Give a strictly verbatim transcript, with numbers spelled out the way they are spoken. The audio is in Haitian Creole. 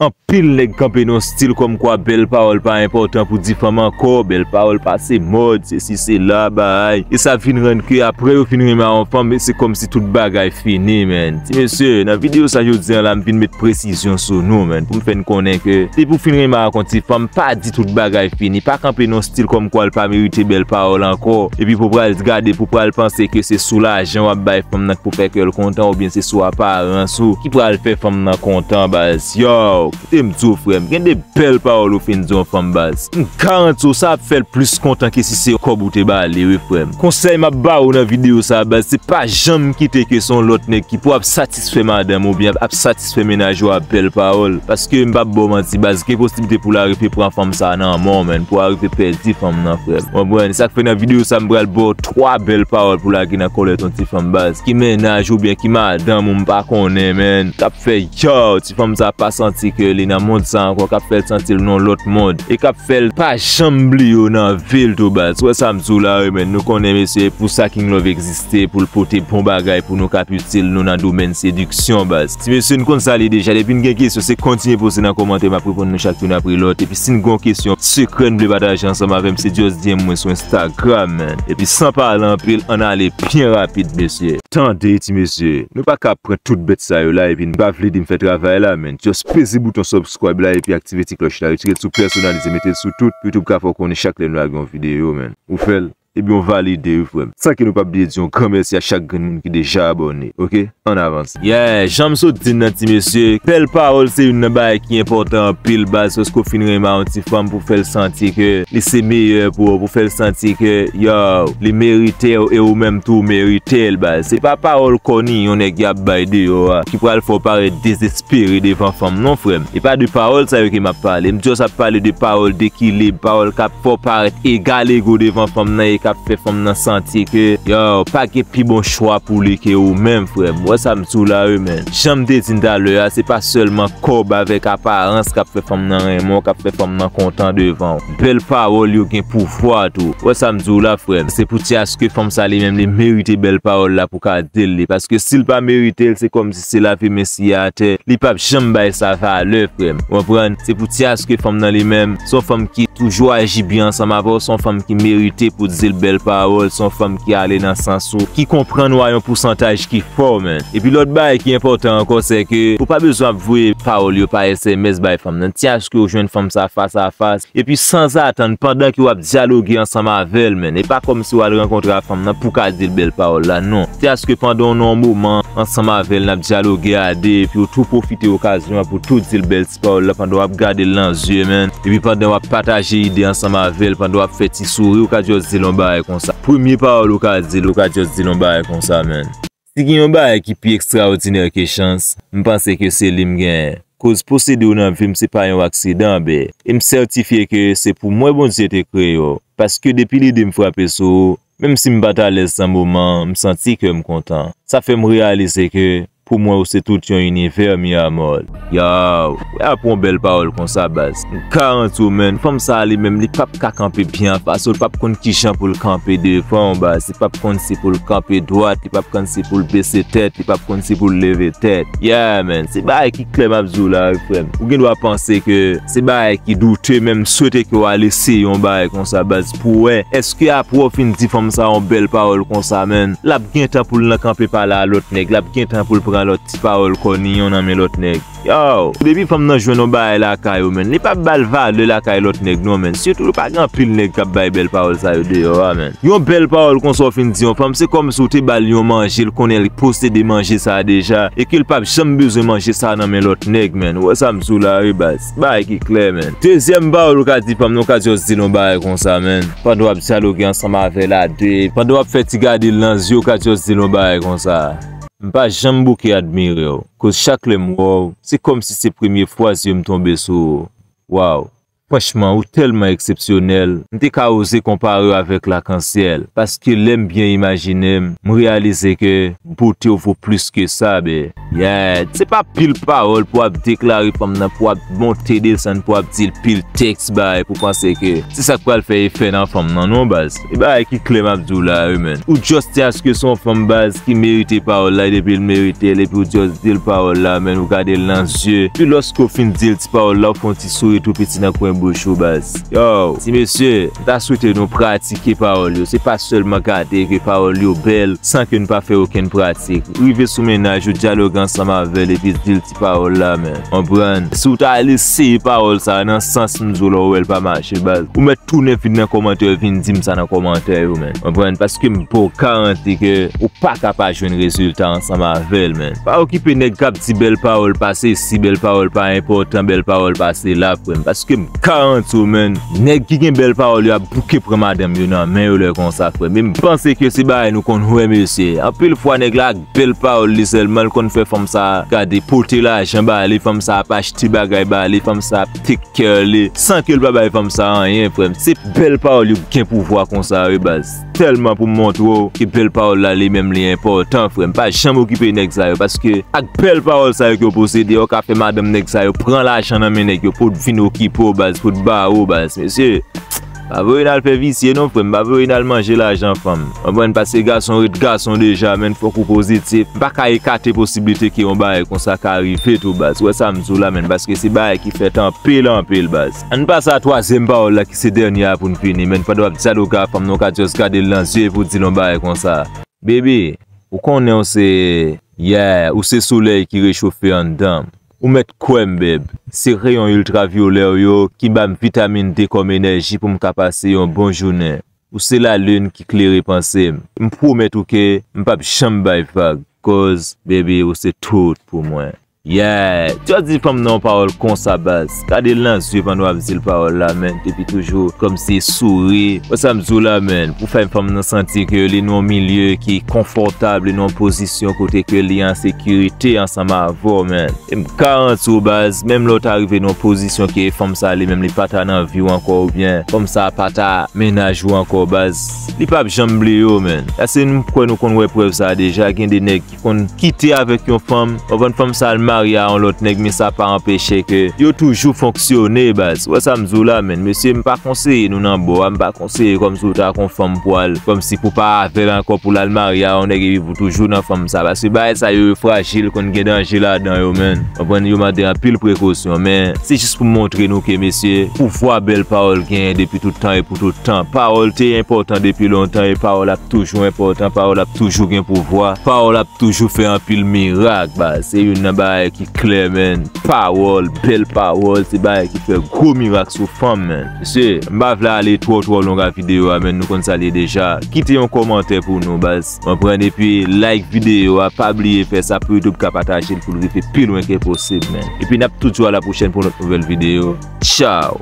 Anpil nèg kanpe nan stil kòmkwa bèl pawòl pa enpòtan pou di fanm ankò, bèl pawòl pase mòd, sesi sela, bay. E sa vin rann ke apre yo fin renmen a yon fanm, se kòmsi tout bagay fini, man. Ti mesye, nan videyo sa jodi a la, m vin met presizyon sou nou, man, pou m fè n konnen ke depi w fin renmen ak yon ti fanm, pa di tout bagay fini, pa kanpe nan stil kòmkwa l pa merite bèl pawòl ankò, epi pou pral gade, pou pral panse ke se sou lajan w ap bay fanm nan pou fè kè l kontan, oubyen se sou aparans ou ki pral fè fanm nan kontan, baz. Yo, kite m di w, frè m, gen de bèl pawòl ou fin di yon fanm, baz. M garanti w sa ap fè l plis kontan ke si se kòb ou te ba li, wi, frè m. Konsèy m ap ba ou nan videyo sa, baz, se pa janm kite ke se yon lòt nèg ki pou ap satisfè madanm ou oubyen ap satisfè mennaj ou a bèl pawòl. Paske m p ap ba w manti, baz, gen posiblite pou l arive pran fanm sa nan men w, man, pou arive pèdi fanm nan, frè m. Ou konprann? Sa k fè nan videyo sa, m pral ba w twa bèl pawòl pou lage nan kòlèt yon ti fanm, baz, ki mennaj oubyen ki madanm ou, m pa konnen, man, k ap fè, yo, ti fanm sa pa santi ke li nan mond sa ankò, k ap fè l santi l nan yon lòt mond, e k ap fè l pa janm bliye w nan vi l tou, baz. Ou wè sa m di w la, wi, man, nou konnen, mesye, pou sa King Love egziste, pou l pote bon bagay pou nou, k ap itil nou nan domèn sediksyon, baz. Ti mesye, n konn sa li deja, depi n gen kesyon, se kontinye poze nan kòmantè, m ap reponn nou chak youn apre lòt. Epi si n gen yon kesyon sekrè n vle pataje ansanm avè m, se just D M mwen sou Instagram, man. Epi san pale anpil, ann ale byen rapid, mesye. Tande, ti mesye, nou pa ka pran tout bèt sa yo la, epi n pa vle di m fè travay la, man. Just peze bouton subscribe la, epi aktive ti klòch la, retire l sou pèsonalize, mete l sou tout, pou YouTube ka fè w konnen chak lè nou lage yon videyo, man. Ou fè l, ebyen w valide, wi, frè m. San ke nou pa bliye di yon gran mèsi a chak grenn moun ki deja abòne, oke? Ann avanse. Yeah, jan m sot di n nan, ti mesye, bèl pawòl se youn nan bagay ki enpòtan anpil, baz, paske w fin renmen a yon ti fanm pou fè l santi ke li se meyè pou ou, pou fè l santi ke, yo, li merite w e ou menm tou w merite l, baz. Se pa pawòl kòni yon nèg y ap bay deyò a ki pral fè w parèt dezespere devan fanm, non, frè m. E pa de pawòl sa yo ke m ap pale. M just ap pale de pawòl dekilib, pawòl k ap fè w parèt egal ego devan fanm nan e k ap fè fanm nan santi ke, yo, pa gen pi bon chwa pou li ke ou menm, frè m. Ou wè sa m di w la, wi, man. Jan m te di n talè a, se pa sèlman kòb avèk aparans k ap fè fanm nan renmen w, k ap fè fanm nan kontan devan w. Bèl pawòl yo gen pouvwa tou. Ou wè sa m di w la, frè m. Se pou ti aske fanm sa li menm li merite bèl pawòl la pou ka di l li. Paske si l pa merite l, se kòmsi se lave men siye atè. Li p ap janm bay sa valè, frè m. Ou konprann? Se pou ti aske fanm nan li menm, se yon fanm ki toujou aji byen ansanm avè w, se yon fanm ki merite pou di l bèl pawòl, se yon fanm ki ale nan sans ou, ki konprann ou a yon pousantaj ki fò, man. Epi lòt bagay ki enpòtan ankò, se ke ou pa bezwen ap voye pawòl yo pa S M S bay fanm nan. Ti aske w jwenn fanm sa fas a fas, epi sanzatann, pandan ke w ap dyaloge ansanm avè l, man, e pa kòmsi w al rankontre a fanm nan pou w ka di l bèl pawòl la, non. Ti aske pandan w nan yon moman ansanm avè l, n ap dyaloge a de, epi w tou pwofite okazyon an pou tou di l bèl ti pawòl la pandan w ap gade l nan zye, man. Epi pandan w ap pataje ide ansanm avè l, pandan w ap fè ti souri, ou ka just di l yon bagay konsa. Premye pawòl ou ka di l, ou ka just di l yon bagay konsa, man. Si gen yon bagay ki pi ekstraòdinè ke chans, m panse ke se li m genyen. Koz posede w nan vi m se pa yon aksidan, bè. E m sètifye ke se pou mwen Bondye te kreye w. Paske depi lide m frape sou ou, menm si m pa t alèz nan moman an, m santi kè m kontan. Sa fè m reyalize ke pou mwen ou se tout yon inivè, mi amor. Yow, wè apre yon bèl pawòl konsa, baz. M garanti w, man, fanm sa a li menm, li p ap ka kanpe byen anfas ou, li p ap konn kijan pou l kanpe devan w, baz. Li p ap konn si pou l kanpe dwat, li p ap konn si pou l bese tèt, li p ap konn si pou l leve tèt. Yeah, man, se bagay ki klè m ap di w la, wi, frè m. Ou gen dwa panse ke se bagay ki doute, men m swete ke w al eseye yon bagay konsa, baz, pou w wè, èske apre w fin di fanm sa yon bèl pawòl konsa, man, l ap gen tan pou l nan kanpe pale a lòt nèg, l ap gen tan pou l pran lòt ti pawòl kòniyon nan men lòt nèg. Yow, depi fanm nan jwenn yon bagay lakay ou, man, li p ap ba l valè lakay lòt nèg, non, man. Sitou, pa gen anpil nèg k ap bay bèl pawòl sa yo deyò a, man. Yon bèl pawòl konsa w fin di yon fanm, se kòmsi w te ba l yon manje, l konnen l posede manje sa a deja, e ke l p ap janm bezwen manje sa a nan men lòt nèg, man. Ou wè sa m di w la, wi, baz. Bagay ki klè, man. Dezyèm pawòl ou ka di fanm nan, ou ka just di l yon bagay konsa, man. Pandan w ap dyaloge ansanm avè l a de, pandan w ap fè ti gade l nan zye, ou ka just di l yon bagay konsa. M pa janm bouke admire w, koz chak lè m wè w, se kòmsi se premye fwa zye m tonbe sou ou. Waw. Franchman, ou tèlman eksepsyonèl, m te ka oze konpare w avèk lakansyèl, paske lè m byen imajine m, m reyalize ke bote w vo plis ke sa, bè. Yeah, se pa pil pawòl pou w ap deklare fanm nan, pou w ap monte desann, pou w ap di l pil tèks bagay, pou w panse ke se sa k pral fè efè nan fanm nan, non, baz. E bagay ki klè m ap di w la, wi, menn. Ou just te aske se yon fanm, baz, ki merite pawòl la, e depi l merite l, epi ou just di l pawòl la, menn, ou gade l nan zye. Epi lòske w fin di l ti pawòl la, ou fè yon ti souri tou piti nan kwen bouch ou, baz. Yo, ti mesye, m ta swete nou pratike pawòl yo. Se pa sèlman gade ke pawòl yo bèl, san ke n pa fè okenn pratik. Rive sou mennaj ou, dyaloge ansanm avè l, epi di l ti pawòl la, menn. Konprann? Si w ta al eseye pawòl sa a nan sans m di w la, ou wè l pa mache, baz. Ou mèt tounen vin nan kòmantè, vin di m sa nan kòmantè yo, menn. Konprann? Paske m ba w garanti ke ou pa ka pa jwenn rezilta ansanm avè l, menn. Pa okipe nèg k ap di bèl pawòl pa sesi, bèl pawòl pa enpòtan, bèl pawòl pa sela, frè m. Paske m garanti w, menn, nèg ki gen bèl pawòl yo ap bouke pran madanm yo nan men yo lè konsa, frè m. E m panse ke se bagay nou konn wè, mesye. Anpil fwa, nèg la ak bèl pawòl li sèlman, l konn fè fanm sa a gade pote lajan ba li, fanm sa a ap achte bagay ba li, fanm sa a ap take care li, san ke l pa bay fanm sa a anyen, frè m. Se bèl pawòl yo gen pouvwa konsa, wi, baz. Tèlman pou m montre w ke bèl pawòl la, li menm, li enpòtan, frè m. Pa janm okipe nèg sa yo, paske ak bèl pawòl sa yo ke yo posede, yo ka fè madanm nèg sa yo pran lajan nan men nèg yo, pou t vin okipe w, baz, pou t ba ou, baz. Mesye, pa voye n al fè visye non, frè m, pa voye n al manje lajan fanm. Konprann? Paske gason ret gason deja, menn, fòk ou pozitif. M pa ka ekate posiblite ke yon bagay konsa ka rive tou, baz. Ou wè sa m di w la, menn, paske se bagay ki fèt anpil, anpil, baz. Ann pase a twazyèm pawòl la, ki se dènye a pou n fini, menn. Pandan w ap dyaloge a fanm nan, ou ka just gade l nan zye epi w di l yon bagay konsa. Bebe, ou konnen w se, yeah, ou se solèy ki rechofe anndan m. Ou mèt kwè m, beb. Se reyon iltravyolè w yo ki ba m vitamin D kòm enèji pou m ka pase yon bon jounen. Ou se lalin ki klere panse m. M pwomèt ou ke m p ap janm bay vag, koz, bebe, ou se tout pou mwen. Yeah, just di fanm nan yon pawòl konsa, baz. Gade l nan zye pandan w ap di l pawòl la, menn. Depi toujou, kòmsi souri. Wè sa m di w la, menn. Pou fè fanm nan santi ke li nan yon milye ki konfòtab, li nan yon pozisyon kote ke li an sekirite ansanm avè w, menn. E m garanti w, baz, menm lè w ta rive nan yon pozisyon ke fanm sa li menm li pa ta nan vi w ankò, oubyen fanm sa pa ta mennaj ou ankò, baz, li p ap janm bliye w, menn. Paske m kwè nou konn wè prèv sa a deja, gen de nèg ki konn kite avèk yon fanm, konprann, fanm sa al marye a yon lòt nèg, men sa pa anpeche ke yo toujou fonksyone, baz. Ou wè sa m di w la, menn. Mesye, m pa konseye nou nan bò a, m pa konseye kòmsi w ta kon fanm pou al, kòmsi pou pa avè l ankò, pou l al marye a yon nèg epi pou toujou nan fanm sa. Paske bagay sa yo, yo frajil, konn gen danje ladan yo, menn. Konprann, yo mande anpil prekosyon, men se jis pou montre nou ke, mesye, pouvwa bèl pawòl genyen depi tout tan e pou tout tan. Pawòl te enpòtan depi lontan e pawòl ap toujou enpòtan, pawòl ap toujou gen pouvwa, pawòl ap toujou fè anpil mirak, baz. Se youn nan bagay ki klè, menn. Pawòl, bèl pawòl, se bagay ki fè gwo mirak sou fanm, menn. Mesye, m pa vle ale twò, twò long a videyo a, menn, nou konn sa l ye deja. Kite yon kòmantè pou nou, baz. Konprann, epi like videyo a, pa bliye fè sa pou YouTube ka pataje l pou l rive pi lwen ke posib, menn. Epi n ap toujou a la pwochèn pou yon lòt nouvèl videyo. Tchaw!